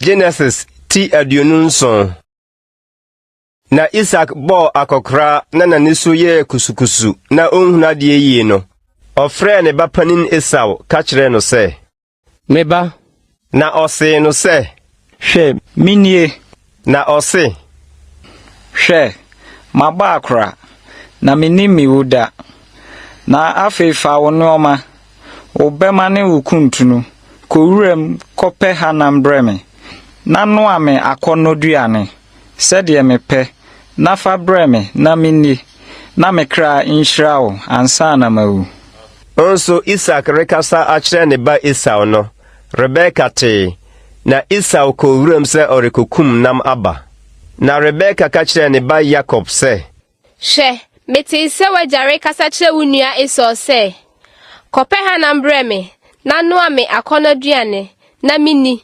Genesis ti 27. Na Isak bɔɔ akɔkoraa na n'ani so yɛɛ kusukusu na onhunu adeɛ yie no, ɔfrɛɛ ne ba panin Esau ka kyerɛɛ no sɛ, Me ba. Na ɔsee no sɛ, Hwɛ, menie. Na ɔse, Hwɛ, mabɔ akora, na mennim me wu da. Na afei fa wo nnoɔma, wo bɛmma ne wo kuntunu, kɔ wuram kɔpɛ hanam brɛ me, na noa me akɔnnɔduane, sɛdeɛ mepɛ, na fa brɛ me na menni, na me kra nhyira wo ansa na mawu. Nso Isak rekasa akyerɛ ne ba Esau no, Rebeka tee, na Esau kɔɔ wuram sɛ ɔrekokum nam aba. Na Rebeka ka kyerɛɛ ne ba Yakob sɛ. Hwɛ, metee sɛ w'agya rekasa kyerɛ wo nua Esau sɛ, 'Kɔpɛ hanam brɛ me, na noa me akɔnnɔduane, na minni.